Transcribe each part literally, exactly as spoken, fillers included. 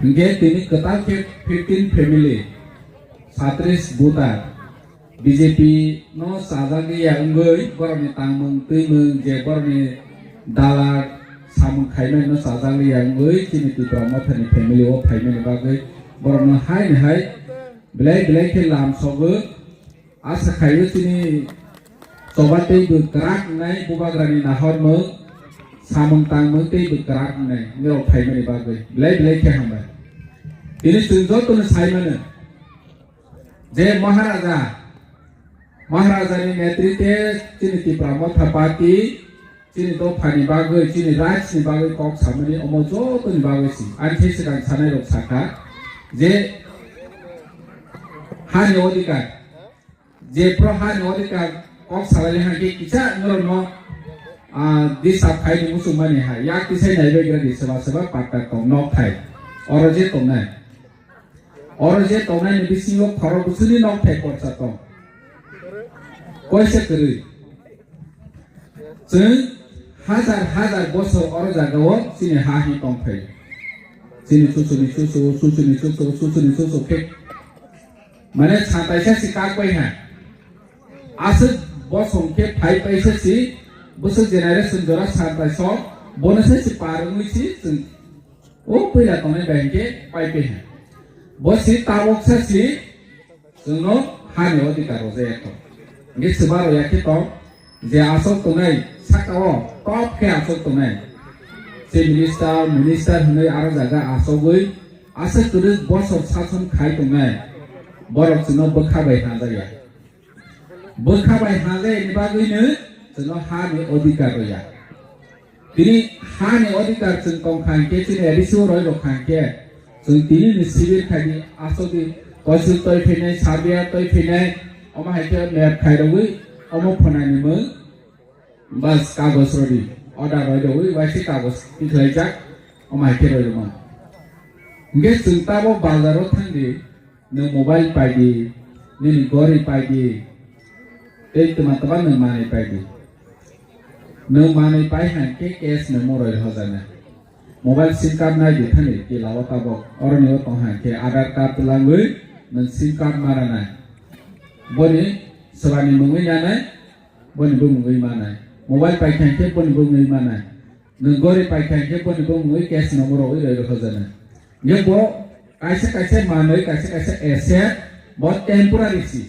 Hingke tini kwtal khe fifteen family, satris voter, B J P no chajagwi ya wngwi borokni tangmung twimung je borokni dalak samung khaimani no chajagwi ya wngwi chini Tipra Mothani family o phaimani bagwi borokno hai ni hai belai belai khe lam sogo. Asa khaio chini choba tei bwkrak wngnai bubagrani nahormung, samung tangmung tei bwkrak wngnai norok phaimani bagwi belai belai khe hambai. Tini chwng jotono sai mano je Maharaja, Maharajani netrite chini Tipra Motha Party chini dophani bagwi, chini rights ni bagwi kok samani omo jotoni bagwi si. Ani thai swkang sanai rok sakha je hani odhikar, je pro hani odhikar kok salai hangke kisa norokno, ah, disturb khai ni muchung mani hai. Yak tisai nai bai gra di seba seba patta tong nok thai. Oro je tongnai. Oro je tongnai ni bisingo khorok bwswkni nok thai korsa tong. Koisa kwrwi. Chwng hajar hajar bosor oro jagao chini ha hi tongphai. Chini chuchuni chuchu, chuchuni chuchu, chuchuni chuchu khe. Mane santaisa si kak pai ha. Aswk bosong khe phai paisa si, bwswk generation jora santaisa, bono se si par wngwi si chwng o puila tongnai bai hwnkhe pai pai ha. Bo si tabok sa si, Chwngno hani odhikar rwjak ya kho. Hingke swbaro ya khe tong je aswk tongnai sakao top khe aswk tongnai. Chief Minister, Minister hwnwi aro jaga asogwi aswk kwrwi bosor sason khai tongnai. Borok chwngno bwkha bai hamjak ya. Bwkha bai hamjak ni bagwino chwngno hani odhikar rwya. Tini hani odhikar chwng tong kha hingke, chini A D C o roi rok kha hingke, chwng tini ni sibir khai di, aswk di, koisu toi phinai, sabia toi phinai, omo hai khe map khai rogwi, omo phwnai ni mung, bas kagoj rodi, order roi rogwi, waise kagoj tikhlai jak, omo hai khe roi rwma. Hingke chwng tabo bazar o thang di, Nwng mobile pai di, nini gori pai di, tei twma twma nwng manwi pai di. Nwng manwi pai hang khe cash nwng moroi hojanai. Mobile sim card nai di thani kila o tabok, oroni o tong hang khe Aadhaar card twlangwi nwng sim card maranai. Boni swbani mungwi nanai, boni bumungwi manai. Mobile pai khe hang khe boni bumungwi manai. Nwng gori pai kha hingke boni bumungwi cash number rogwi roi rw hojanai. Hingke bo kaisa kaisa manwi, kaisa kaisa asset, bo temporary si.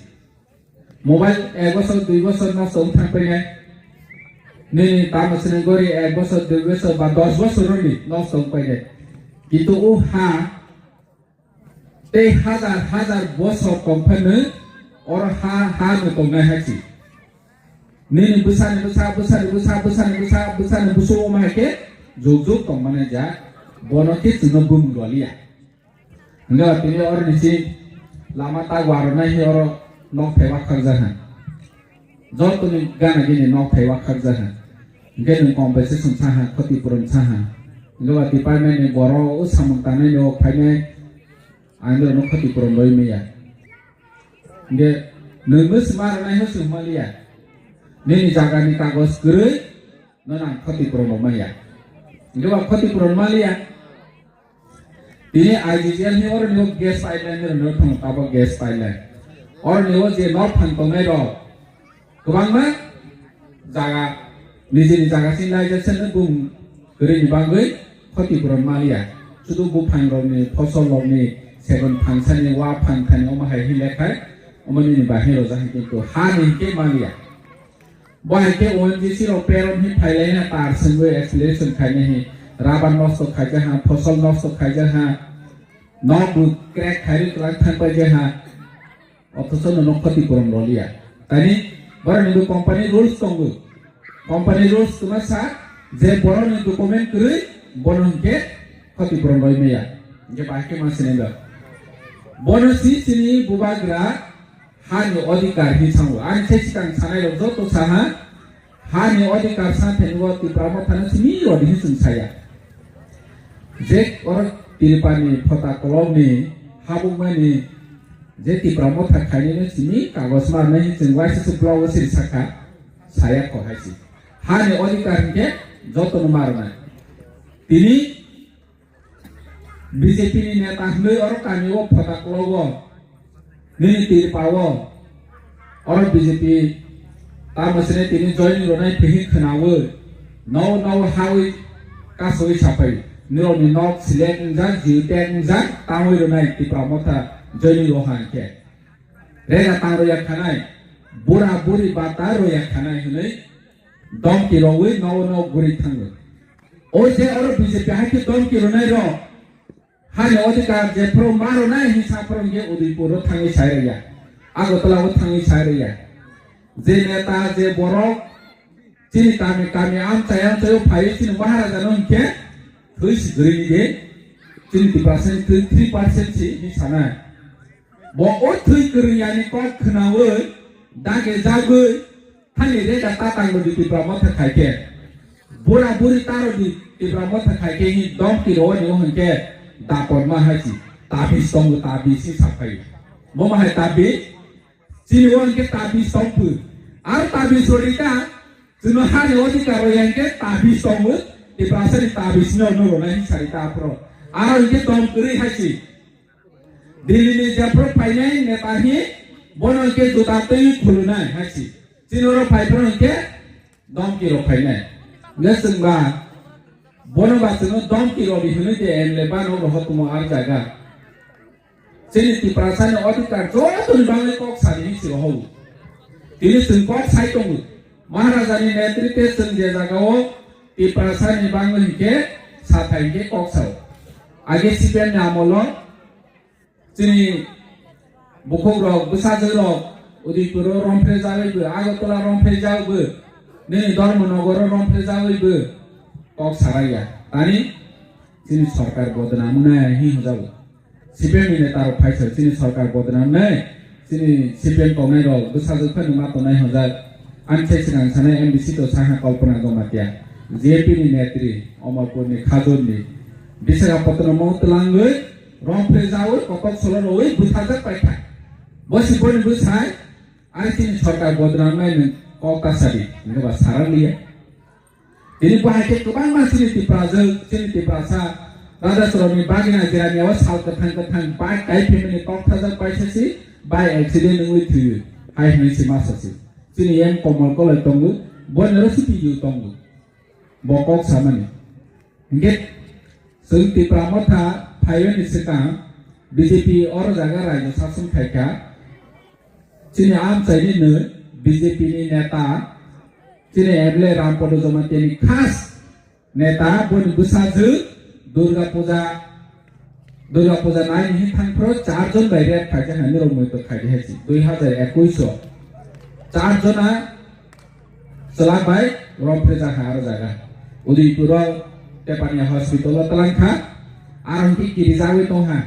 Mobile ek bosor, dui bosor nosto wng thang painai. Nini tamo sini gori ek bosor, dui bosor ba dos bosor roni nosto wng painai. Kintu o ha Tei hajar hajar bosor tongphano oro ha, ha no tongnai hai si. Nini bwsani bwsa, bwsani bwsa, bwsani bwsa, bwsani bwsa omo hai khe juk juk tongmani ja, bono khe chwngno bumung rwliya. Hwnba tini oro nisi lama tago aro nai hi oro nok phaiba khakjak ha. Jotoni gana gini nok phaiba khakjak ha. Hingke nwng compensation saha, khoti puron saha. Hingke ba department ni borok o samung tangnai no phainai, ang no khoti puron roi maya. Hingke nwng no sima rwnai ho sima liya. Nini jaga ni kagoj kwrwi no nang khoti puron rok maya. Hingke ba khoti puron maliya. Tini I G G L ni oro ni o gas pipeline ni rwno thang tabok gas pipeline. Oro ni o je nok phang tongnai rok kwbangma jaga nijini jaga sing lai jesa no bung kwrwi ni bagwi khoti puron maliya. Sudu buphang rok ni, phosol rok ni, segon phangsani, wa phang thani omo hai hi lekhai omo nini bahai rok jahai kintu ha ni hingke maliya. Bo hai khe O N G C rok peron hi phailai na tar sengwi exploration khainai hi. Rabar nosto khaijak ha, phosol nosto khaijak ha, nok bo crack khairwi kwlak thang paijak ha. Othocho nono khoti puron roliya. Tani borokni bo company rules tongo. Company rules kwma sa je borokni document kwrwi bono hinkhe khoti puron roi maya. Hinkhe bahai khe ma sinai ba. Bono si chini bubagra Hani odhikar hi sango. Ani khe swkang sanai rok joto saha, hani odhikar sa thengwi o Tipra Motha no simi rodi hi chwng saya. Je oro Tripani phota kolokni habukmani je Tipra Motha khainai no simi kagoj ma rwnai hi chwng waisa se blogo siri sakha, saya kho hai se. Hani odhikar hinkhe joto no ma rwnai. Tini B J P ni neta hwnwi oro kami o photo kwlao. Nini Tripura o oro B J P tamo sini tini joining rwnai phi khwnawi. No no hawi kasui sapai. Nirokni nok select wngjak, jiu tag wngjak, tangwi rwnai Tipra Motha joining rw hwnkhe. Rega tang rwya khanai, bura buri bata rwya khanai hwnwi domki rogwi nogo nogo guri thango. O je oro B J P hai khe domki rwnai rok, hani odhikar jephru ma rwnai hinsa phru hinkhe Udaipur o thangwi sai rwya, Agartala o thangwi sai rwya. Je neta, je borok, chini kami kami amchai amchai o phaiwi chini Maharaja no hinkhe thwi si grini de, chini Tiprasa ni thwi three percent si hin sanai. Bo o thwi kwrwng yani kok khwnawi dage jagwi thani rega tatang rodi Tipra Motha khai khe. Bura buri ta rodi Tipra Motha khai khe hi domki roni o hinkhe dapor ma hai si. Tabis tongo, tabis si saphai. Bo ma hai tabis? Chini o hinkhe tabis tongphu. Ar tabis rodi ta chwngno hani odhikar rw hinkhe tabis tongo. Tiprasa ni tabis no no rwnai hin sari ta aphro. Aro hinkhe dom kwrwi hai si. Delhi ni jephru phainai neta hi bono hinkhe juta twi khulunai hai si. Chini oro phai phano hinkhe domki rok phainai. Hinkhe chwng ba bono ba chwngno domki rok hinwi de M L A ba no rohor tumo ar jaga. Chini Tiprasa ni odhikar joto ni bagwi kok sadi hinwi si rohor. Tini chwng kok sai tongo. Maharaja ni netritwe chwng je jaga o Tiprasa ni bagwi hinkhe sathai hinkhe kok sao. Age C P M ni amolo chini bukhuk rok, bwsajwk rok, Udaipur o romphre jagwi bo, Agartala romphre jagwi bo, nini Dharmanagar o romphre jagwi bo, kok saraya. Tani chini sorkar bodnam wngnai hi hwnjago. C P M ni neta rok phaisa chini sorkar bodnam wngnai, chini C P M tongnai rok bwsajwk phano ma tongnai hwnjak. Ani sai swkang sanai M D C to saha Kalpana Jamatia, J P ni netri, Omorpur ni Khajur ni, Visakhapatnam o twlangwi, romphre jawi, kotok solo rwi bwthajak paikha. Bo si boni bwsai, ani chini sorkar bodnam wngnai nwng kok ta sadi, hwnba sarang liya. Tini bo hai khe kwbangma chini Tiprajwk, chini Tiprasa, raja chorokni bagwino jerani o sal kwthang kwthang bike kai phaimani kokthajak paisa si, by accident wngwi thwiwi, hai hwnwi se masa si. Chini M Komol Koloi tongo, bono ro C P U tongo. Bo kok samani. Hinkhe chwng Tipra Motha phaiyani swkang B J P oro jaga raijyo sason khaikha. Chini amchaini nwi B J P ni neta, chini M L A Rampada Jamatia ni khas neta, boni bwsajwk Durga Puja, Durga Puja naini hin thangphro charjon bai rape khaijak hinwi rok muitu khaidi hai si, dui hazar ekush o. Charjona chwla bai romphre jakha aro jaga. Udaipur o Tepania hospital o twlang kha, aro hwnkhe kiri jagwi tongkha.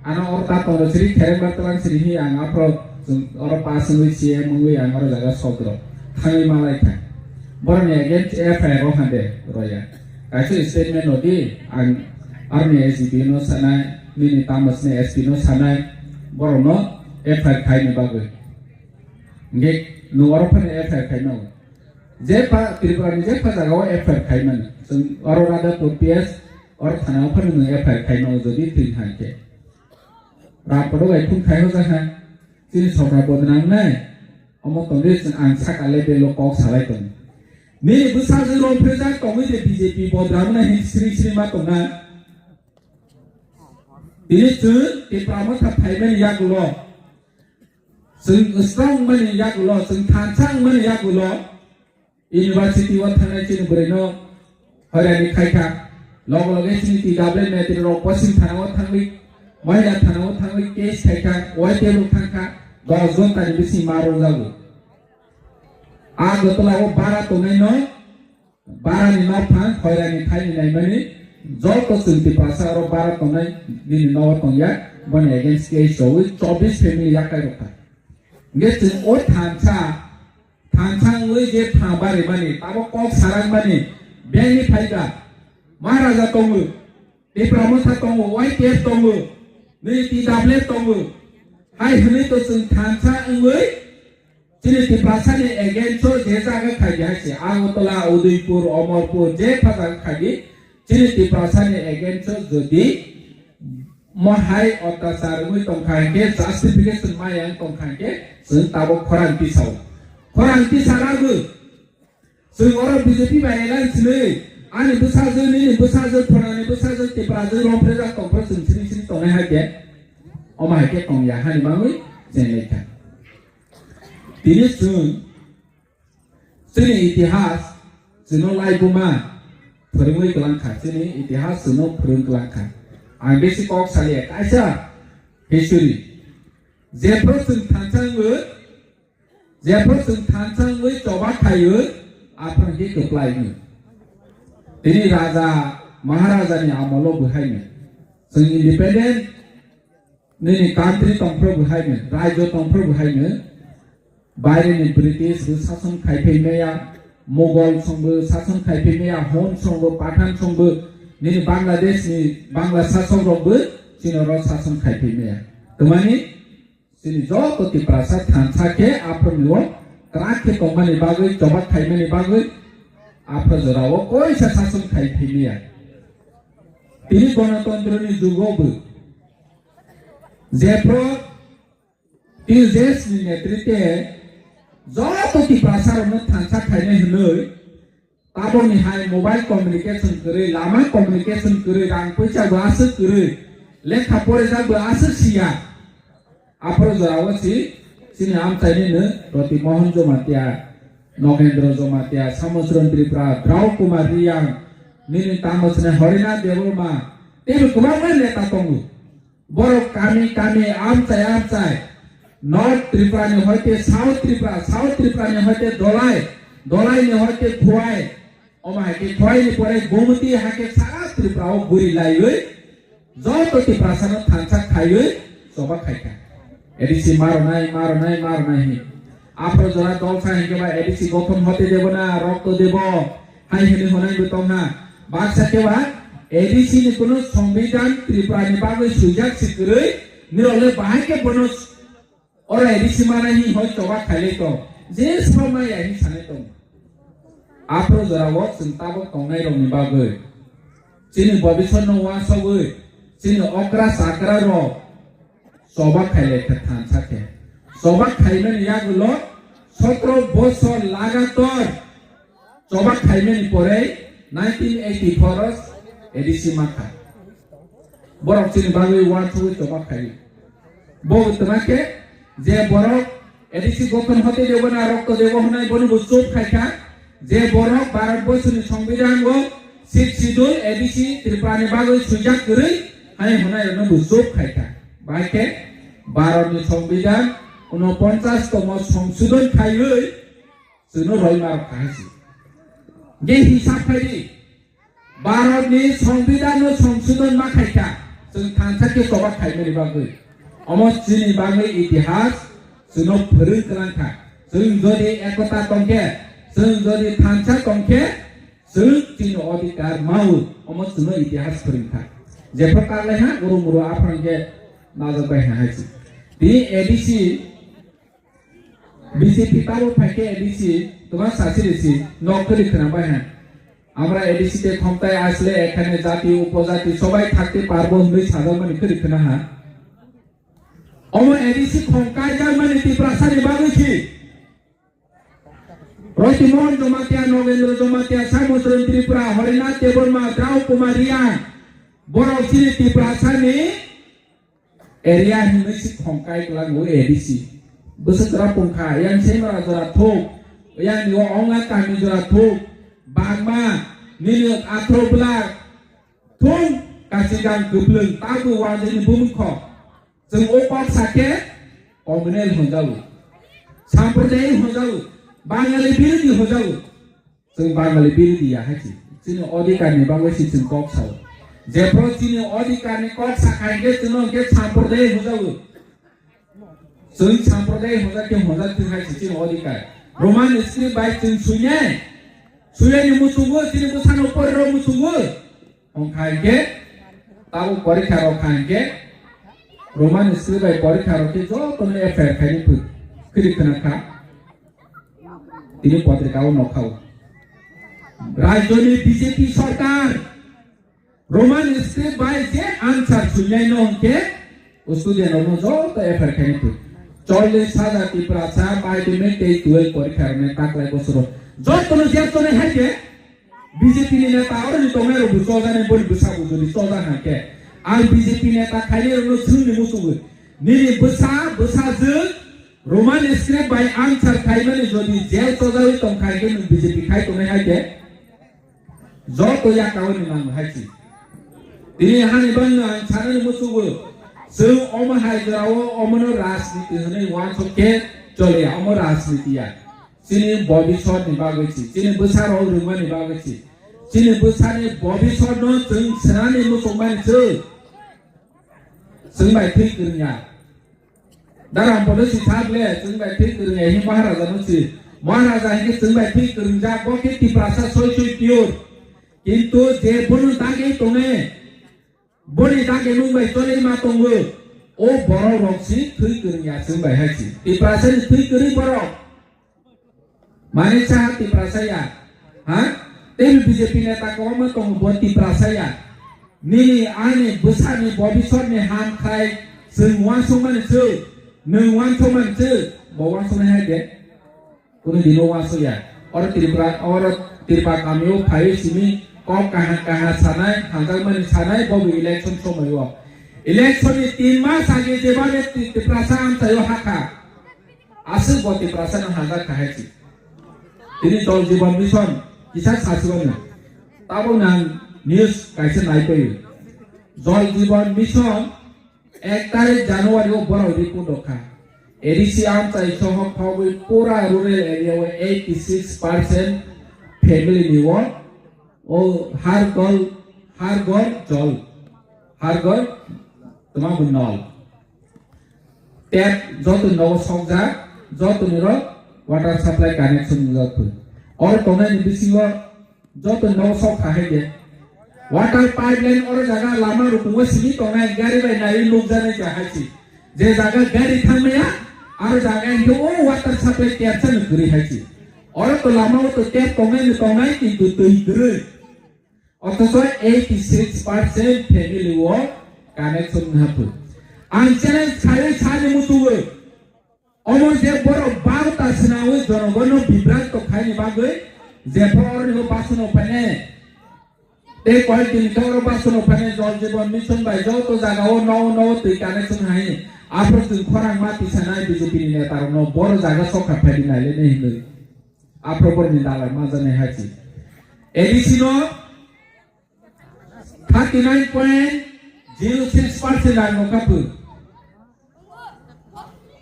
Ano oro ta tongro siri khereng bar twlang siri hi ang aphro chwng oro pass wngwi C M wngwi ang oro jaga sodro thangwi malai kha. Borokni against F I R o hande roya. Kaisa statement rodi ang aroni S D P O no sanai, nini tamo sini S P no sanai, borokno F I R khaini bagwi. Hingke nwng oro phano F I R khaino. Je pha Tripura ni je pha jaga o F I R khaimani. Chwng oro Radhapur P S oro thana o phano nwng F I R khaino jodi thwin hai khe. Rampada bai phone khai hojakha. Chini sorkar bodnam nai. Omo tongdi chwng ang saka level o kok salai tongo. Nini bwsajwk romphre jak tongwi de B J P bodnam nai hin sri sri ma tongna. Tini chwng Tipra Motha phaimani yagulo. Chwng strong mani yagulo, chwng thansa wngmani yagulo, university o thangnai chini bwrwino hoirani khaikha. Loge loge chini T W F netri rok Poschim thana o thangwi, Mahila thana o thangwi case khaikha, Y T F rok thangkha, dos ghonta ni bising ma rwjago. A Agartala o bara tongnaino, Barani nokphang, hoirani thaini naimani, joto chwng Tiprasa oro bara tongnai, nini nogo tongya, boni against case rogwi chobbish family yakai rokha. Hingke chwng o thansa, thansa wngwi je pha barimani, abo kok sarangmani, bengni phaikha, Maharaja tongo, Tipra Motha tongo, Y T F tongo, nini T W F tongo. Hai hwnwi to chwng thansa wngwi chini Tiprasa ni against o je jaga khaidi hai se Agartala, Udaipur, Omorpur je pha jaga khaidi chini Tiprasa ni against o jodi Mohai ottachar wngwi tongkha hinkhe, justification maya wng tongkha hinkhe, chwng tabuk khorang tisao. Khorang tisa rwgwi. Chwng oro B J P bai alliance nwi, ani bwsajwk, nini bwsajwk, phunani bwsajwk, Tiprajwk romphrijak tongphuru chwng sini sini tongnai hai khe. Omo hai khe tongya hani bagwi chenglai kha. Tini chwng chini itihas chwngno laibuma phwrwngwi kwlang kha, chini itihas chwngno phwrwng kwlang kha. Ang bisi kok salia kaisa history. Jephru chwng thansa wngwi, jephru chwng thansa wngwi choba khaiwi, aphuru khe kwplai wngwi. Tini raja maharajani amolo bwhaino chwng independent nini country tongphuru bwhaino, rajyo tongphuru bwhaino, baireni British bo sason khaiphai maya, Mughal songbo sason khaiphai maya, Hun songbo, Pathan songbo, nini Bangladesh ni Bangla sasok rokbo chini oro sason khaiphai maya. Twmani chini joto Tiprasa thansa khe aphuru o kwrak khe tongmani bagwi, choba khaimani bagwi aphuru jorao koisa sason khaiphai maya. Tini gonotontro ni jugo bo jephru T J S ni netritwe joto Tiprasa rokno thansa khainai hwnwi, taboni hai mobile communication kwrwi, lama communication kwrwi, rang puisa bo aswk kwrwi, lekha porijak bo aswk siya. Aphuru jorao si, chini amchaini no Roti Mohan Jamatia, Nogendra Jamatia, Samuchron Tripura, Drau Kumar Riyang, nini tamo sini Harinath Debbarma, teibo kwbangma neta tongo. Borok kami kami, amchai amchai, North Tripura ni hoite South Tripura, South Tripura ni hoite Dolai, Dolai ni hoite Khowai, omo hai khe Khowai ni pore Gomoti hai khe sara Tripura o guri laiwi joto Tiprasa no thansa khaiwi choba khai kha. A D C maronai, maronai, maronai hin. Aphro jora dol sa hinkhe ba A D C gothon hote debo na rokto debo hai hinwi honai bo tong ha. Baksa khe ba A D C ni kuno songbidhan Tripura ni bagwi swijak si kwrwi, nirok le bahai khe bono oro A D C mana hi hoi choba khailai tong. Je soma ya hi sanai tong. Aphro jora o chwng tabok tongnai rok ni bagwi. Chini bobisor no wasogwi, chini okra chakra rok choba khailai kha thansa khe. Choba khaimani yagulo sotro bosor lagator choba khaimani pore nineteen eighty-four o A D C makha. Borok chini bagwi uansugwi choba khai. Bo twma khe je borok A D C gothon hote debo na rokto debo hwnai bono bo chup khai kha. Je borok Bharat borsoni songbidhan o Sixth Schedule A D C Tripura ni bagwi swijak kwrwi hai hwnai no bo chup khai kha. Bai khe Bharat ni songbidhan unoponchas tomo songsodhon khaiwi chwngno roi ma rok kha hai se. Je hisab khai di, Bharat ni songbidhan no songsodhon ma khai kha, chwng thansa khe choba khaimani bagwi. Omo chini bagwi itihas chwngno phwrwng kwlang kha. Chwng jodi ekota tong khe, chwng jodi thansa tong khe, chwng chini odhikar mao, omo chwngno itihas phwrwng kha. Jephru karlai ha, uru muru aphang khe najak bai ha hai se. Tini A D C B J P tabo phai khe A D C twma sasi risi nok kwrwi khwna bai ha. Amra A D C te khongtai asle ekhane jati upojati sobai thakte parbo hwnwi sajakmani kwrwi khwna ha. Omo A D C khongkai jakmani Tiprasani bagwi si. Roti Mohan Jamatia, Nogendra Jamatia, Samuchron Tripura, Harinath Debbarma, Drau Kumar Riyang, borok chini Tiprasani area hinwi si khongkai kwlango A D C. Bwswk jora pungkha, yang Semra jora thuk, yang ni o Ongla kami jora thuk, bangma, nini athro bwlak, thung, kachigang kwplwng, tabwi wanjani bumung kho. Chwng o kok sakhe, communal hwnjago. Sampradayik hwnjago. Bangali birodhi hwnjago. Chwng Bangali birodhi ya hai se. Chini odhikar ni bagwi se chwng kok sao. Jephru chini odhikar ni kok sakha hinkhe chwngno hinkhe sampradayik hwnjago. Chwng sampradayik hwnjak khe hwnjak thung hai se chini odhikar. Roman script bai chwng suinai. Suinai ni muchungo chini bwsano pori rok muchungo. Hwnkha hinkhe tabuk porikha rok kha hinkhe Roman script bai porikha rok khe jotono F I R khaini phu-, khiri khwna kha. Tini potrika o nokha o. Rajyoni B J P sarkar Roman script bai je answer sunyaino hwnkhe student rokno joto F I R khaina thwi. Chollish hajar Tiprasa madhyamik tei twelve porikha rokni taklai bosoro jotono jeb tonwi haikhe B J P ni neta oroni tongnai rokbo chojani boni bwsa bujuri choja hwnkhe ang B J P neta khainai rokno swngni muchungwi nini bwsa bwsajwk Roman script bai answer khaimani jodi jeb chojawi tongkha hwnkhe nwng B J P khai tongnai haikhe Joto yakao ni nang hai si. Tini hani bangno ang sanani musugo. Chwng omo hai jorao omono rajniti hwnwi uansuk khe choliya, omo rajniti ya. Chini bobisot ni bagwi si, chini bwsarok rwmani bagwi si. Chini bwsani bobisot no chwng swnani musukmani chwng. Chwng bai thwi kwrwngya. Daram pono si thak le, chwng bai thwi kwrwng ya hi Maharaja no si. Maharaja hinkhe chwng bai thwi kwrwngjak, bo khe Tiprasa soi soi pure. Kintu je bono dagi tongnai, boni dagi nung bai choli ma tongo. O borok rok si thwi kwrwng ya chwng bai hai si. Tiprasa ni thwi kwrwi borok. Mani saha Tiprasa ya, ha? Tei B J P neta kwbangma tongo bo Tiprasa ya. Nini ani bwsani bobisotni ham khai chwng uansukmani chwng, nwng uansukmani chwng, bo uansuknai hai de. Kunu dino uansuk ya. Oro Tripura, oro Tripura kamio phaiwi simi kok kaha kaha sanai, hamjakmani sanai, bobo election somoio. Election ni tin mas age jeba be Ti-, Tiprasa amchaio hakha. Aswk bo Tiprasa no hamjak kha hai si. Tini Jal Jeevan Mission kisa sasiwano. Tabuk nang news kaisa naipaio. Jal Jeevan Mission ek tarik January o borok report rok kha. A D C amchai sohok phagwi pura rural area o eighty six percent family ni o, o har ghar, har ghar jal, har ghar tama nol. Tap joto nogo sokjak, joto nirok water supply connection wngjak thwi. Oro tongnai ni bisingo joto nogo sok kha hai de. Water pipeline oro jaga lama rukungo simi tongnai gari bai naiwi nukjaknai ja hai si. Je jaga gari thangmaya, aro jaga hinkhe o water supply tap chano kwrwi hai si. Oro to lama o to tap tongnai ni tongnai kintu twi kwrwi. Othocho eighty six percent family o connection wngha phuru. Ang challenge khlaiwi sani muchungo, omo je borok barota swnawi jonogono bibranto khaini bagwi, jepho oroni o basono phainai, tei koyek din khe oro basono phainai Jal Jeevan Mission bai joto jagao no no twi connection hai, aphuru chwng khorang ma tisanai B J P ni neta rokno boro jaga sokha phaidi nailai nai hinwi. Aphuru borni dalai ma janai hai si. A D C no thirty nine point zero six percent rang no kaphu.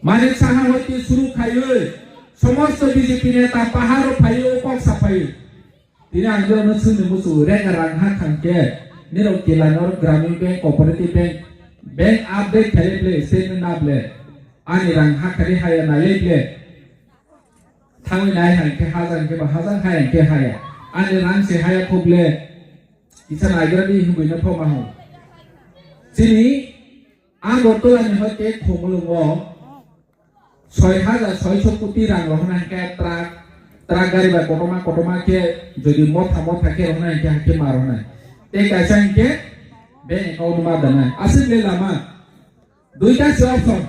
Manik Saha hoite suru khaiwi somosto B J P neta paharo phaiwi o kok saphaiwi. Tini ang jono swngni musu rega rang ha khangkhe nirok kila nor Gramin Bank, Cooperative Bank, bank update khaile ble, statement na ble. Ani rang ha khari haya naile ble. Thangwi nai hai khe hajar khe ba hajar, haya khe haya. Ani rang se haya khok le. Kisa naigra di hwnwi no phoma ho. Chini Agartala ni hoite Khumulwngo soi hajar soiso koti rang rohornai khe truck, truck gari bai kotorma kotorma khe jodi motha motha khe rohornai khe hakhe ma rohornai. Tei kaisa hinkhe bank account ma danai. Aswk le lama. Duita se option.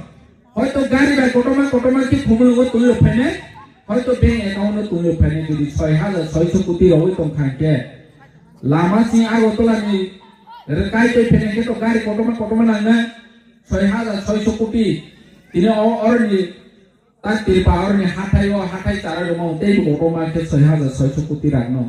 Hoito gari bai kotorma kotorma khe Khumulwngo twi rok phainai, hoito bank account o twi rok phainai, jodi soi hajar soiso koti rogwi tong kha khe. Lama sing Agartala ni rwkai tei phainai khe to gari kotorma kotorma nangnai, soi hajar soiso koti. Tini o oroni ta Tripura oroni hathai o hathai chara rwma tei bo kotorma khe soi hajar soiso koti rang no.